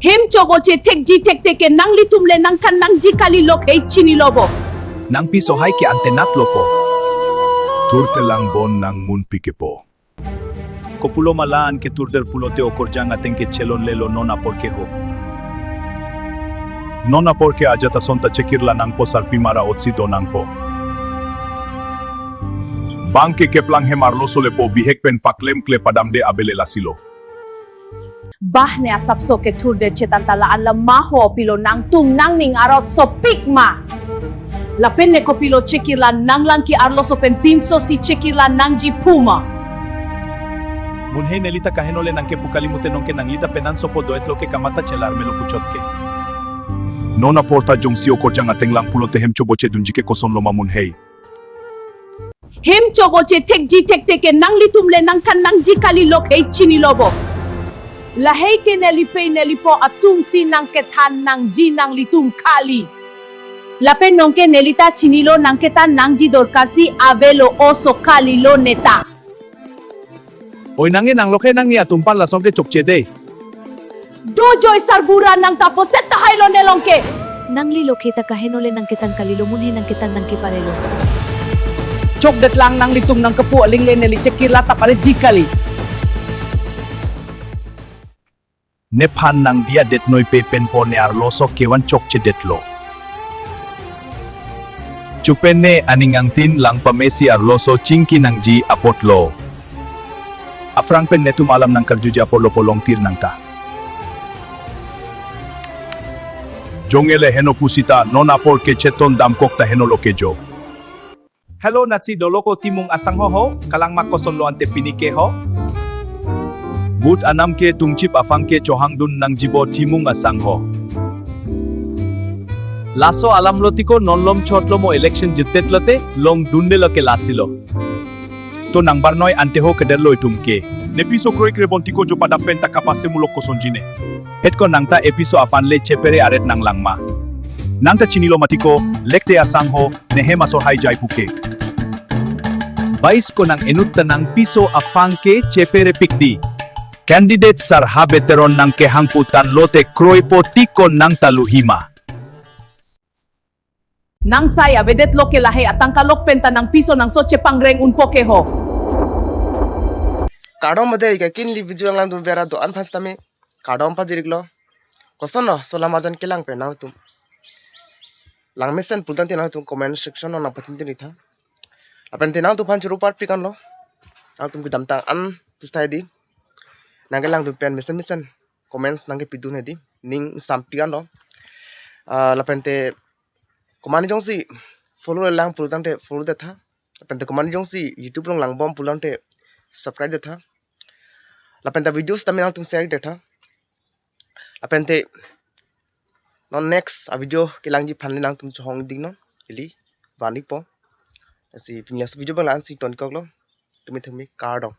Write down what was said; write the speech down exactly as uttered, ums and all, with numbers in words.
Hem choboche thekji thekthe ke nanglitum le nangthan nangji kali, lok hei chinilo bo. Nangpiso hai ke antenat lopo. Thurte lang bon nang mun pikepo. Kopulo ma la-an ke thurder pulote okorjang ateng ke chelonlelo, non apor ke ho. Non apor ke ajat ason ta chekirla nangpo, sarpi mara otsi do nangpo. Bang ke keplang hem arloso lepo, bihek pen paklemkle padamde abele lasilo. Bah, ne asapso ke thurder chetan ta la-an la ma ho pilo, nangtum nangning arot sopik ma? Lapen ne kopilo chekirla nanglang ke arloso pen, pinso si chekirla nangji phu ma? Munhei neli ta kaheno le nangkepu kali, mute nonke nangli ta penan sopo doet lo ke, kamatha chelar melo puchot ke. Non apor ta jongsi okorjang ateng lang pulote hem choboche dunji ke kosonlo ma munhei? Hem choboche thekji thekthe ke nanglitum le nangthan nangji kali, lok hei chinilo bo. Lahei ke neli pei neli po atum si nangkethan nangji nanglitum kali. Lapen nonke neli ta chinilo, nangkethan nangji dorkar si avelo, oso kalilo neta. Oi, nangke nanglokhe, nangni atum aphan lason ke chokche de. Dojoi sarbura, nang ta poset tahai lo ne longke. Nangli lokhe ta kaheno le nangkethan kalilo, munhei nangkethan nangkeparelo. Chokdet lang, nanglitum nangkepu aling le neli chekirla ta pareji kali. Nephan nangdiya detnoi pe pen po, ne arloso kevan chokchedetlo. Chupene aning angtin lang pamesi arloso chingki nangji apotlo. Aphrang pen netum alam nangkarjuji apor lo po, longtir nangta. Jongele heno pusita non apor ke cheton damkok ta heno lo ke jo. Hello, natsi dolo ko Timung asangho ho, kalang ma kosonlo ante pini ke ho? Vote anam ke tungchip aphan ke chohangdun nangjibo Timung asangho. Laso alam lo tiko, non lom chot lo mo, election jittet lote longdunde lo ke lasilo. To nangbarnoi ante ho, kederlo itum ke. Ne piso kroikre bon tiko jo, padap pen ta kapase mulok kosonji ne. Het ko nangta episo aphan le chepere aret nanglang ma? Nangta chinilo ma tiko, lekte asangho, ne hem asor hai jai puke. Bais ko nang enut ta nangpiso aphan ke chepere pikdi. Candidate sar ha beteron nangkehang putan lote kroipo tiko, nangta luhi ma? Nang sai avedet lo ke, lahei atangka lok pen ta nangpiso nangso chepangreng unpo ke ho. Kardom ade, kakin li video langdun bera do-an aphan sitame kardom pajiriklo. Kosonlo laso lam arjan kelang pen nangtum langmesen pulotangte nangtum comment section along nangpathin tin ri tha. Lapen te nangtum aphan choro parpik anlo. Nangtum kedamtang an pustai di. Nangkelangdun pen mesen mesen comments nangkepidun hedi, ning sampik anlo. Ah, lapen te komatne jongsi follow le lang pulotangte follow det tha. Lapen te komatne jongsi YouTube along langbom pulotangte subscribe det tha. Lapen te video sitame nangtum share det tha. Lapen te non next a video kelangji aphan le nangtum chohong ding non. Ili vanipo. Lasi pini laso video abang la-an si tonkoklo. Tumi thumi kardom.